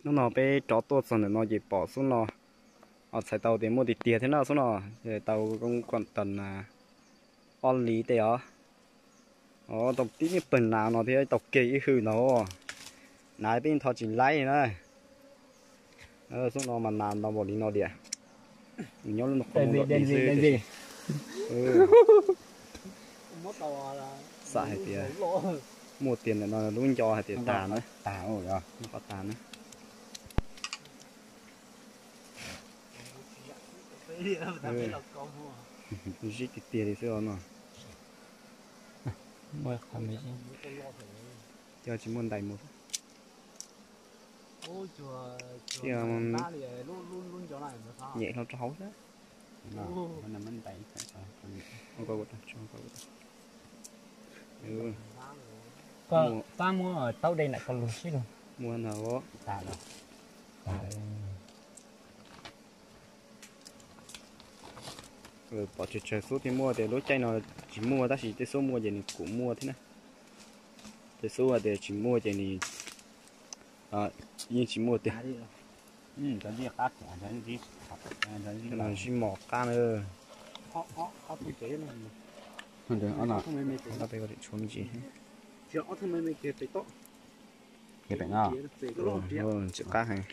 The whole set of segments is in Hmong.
Hnub no peb rov tuaj txog ntawm no ces pom xub no, txhais tau tias muaj tiag tiag thiab na xub no, tau koob kom tas ob li tej os. Tau tib niag pawg nas no thiab tau keg ib hwm ntag. Nas peb yeej tho tsis laib na. Xub no mas nas ntau npaum li no tiag. Nyob lub no qhov muag di xwb. Xam hais tias muaj tiag ntawm no lub nco hais tias tag na, tag, qhov tag na. Zib tiag tiag li xwb os no. Cov tsis muaj ntais mus. Nyem hlo rau hauv xwb. Pab muab taub dej nram ko lug sib lug. Muaj ntag. Pom tsawg tsawg xub thiaj muaj, tias lub caij no tsis muaj tab sis tej xub muaj ces nws kuj muaj thiab na. Tej xub tias tsis muaj ces nws yeej tsis muaj tiag. Zib mos qab na. Tshuav me ntsis. Ntxim qab heev.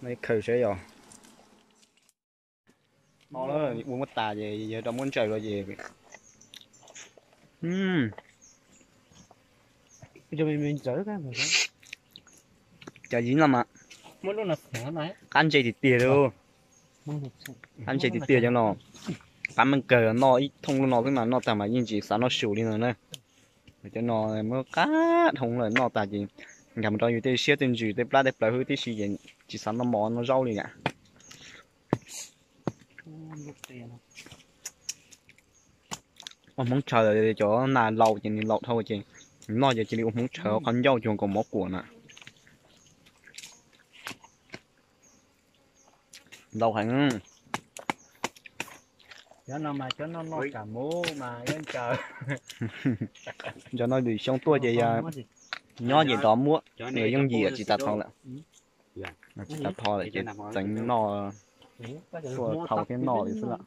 Noj ib khaws saib yog. Ua muab tas ces yog rau muab ntsaws los ces. Cov zib no mas qab ntse tiag tiag li. Qab ntse tiag tiag cov no. Qab meej kawg, noj ib thooj lub no xwb mas noj tag mas yeej tsis xav noj su li no na. Cov no muab qab dhau lawm, noj tas ces nkag mus rau yus tej siab tej ntsws tej plab tej plawv hwb tib si ces tsis xav noj mov noj zaub li yam. Ua hmoov tshaws, cov nas laus ces nws laus dhau ces noj ces cia li ua hmoov tshaws qhov ncauj cuag nkaus mov kuam na. Ntau heev. Cov no mas cov noj noj kam mus mas yuav ncaws. Cov no lwm xyoo tuaj ces yog nyob ces rov muab, nws yooj yim tsis tas tho lawm. Tsis tas tho lawm ces txeev noj, tuaj thau thiab noj li xwb lawm.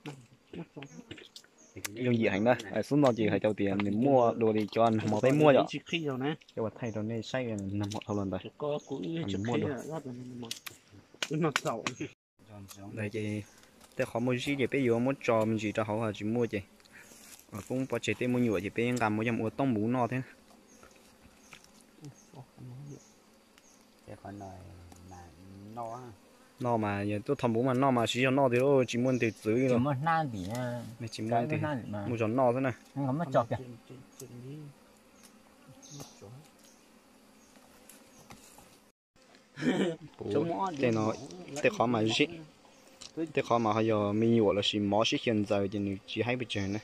Yooj yim heev na, xub no ces hais tau tias nws muaj dua li cov nag hmo peb muaj yom. Coj ua thaij rau nej saib nag hmo dhau los ntawd. Nws muaj dua. Ntawd ces tej qhov muaj zib ces peb yuav muab tso me ntsis rau hauv, ho tsis muaj ces poob pov tseg tej muaj nyuam ces peb nqa mus coj mus ua tooj muv noj thiab. Noj mas yog tuaj tho muv mas noj mas siv zog noj tiag, tsis muaj ntws txwv li. Tsis muaj ntws, muaj zog noj xwb na. Tej no, tej qhov mas zib, tej qhov mas ho yog me nyuam lossis mov sib xyaw ntxaws ces nws tsis haib pes tsawg na.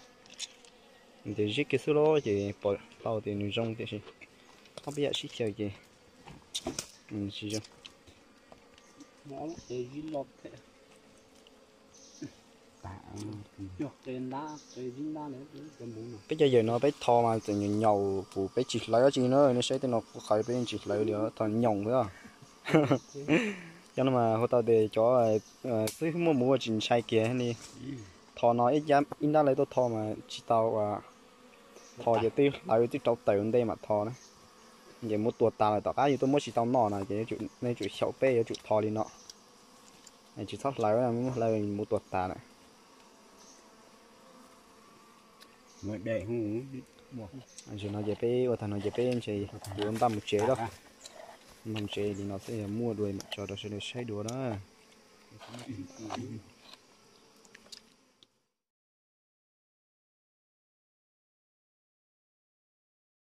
Nws tias zib kiag xwb los ces pom tau tias nws zoo tiam sis ob peb yam sib xyaw ces tsis zoo. Peb cov yawm no peb tho mas txawm nyaum nyaum kuv peb tsis hlawv dab tsi na, nej saib tej no kuv qhawv peb yeej tsis hlawv li, tho nyoos xwb. Cov no mas hu tau tias cov xwb muaj muv tsis ntshai kiag li. Tho no ib nrab lawv tuaj tho mas tsis tau, tho ces twb hlawv twb rauv taws ntej mam tho na. Ces muv tuag tas lawm tom qab yus tuaj muab tsis tau noj no ces nej tsum xyaum peb yuav tsum tho li no. Tsis txhob hlawv, muab hlawv muv tuag tas lawm. Tam no ces peb ua tag no ces peb ntshe yuav npaj mus tsev lawm. Npaj mus tsev li no xwb, yog muaj dua mam tso rau sawv daws saib dua na.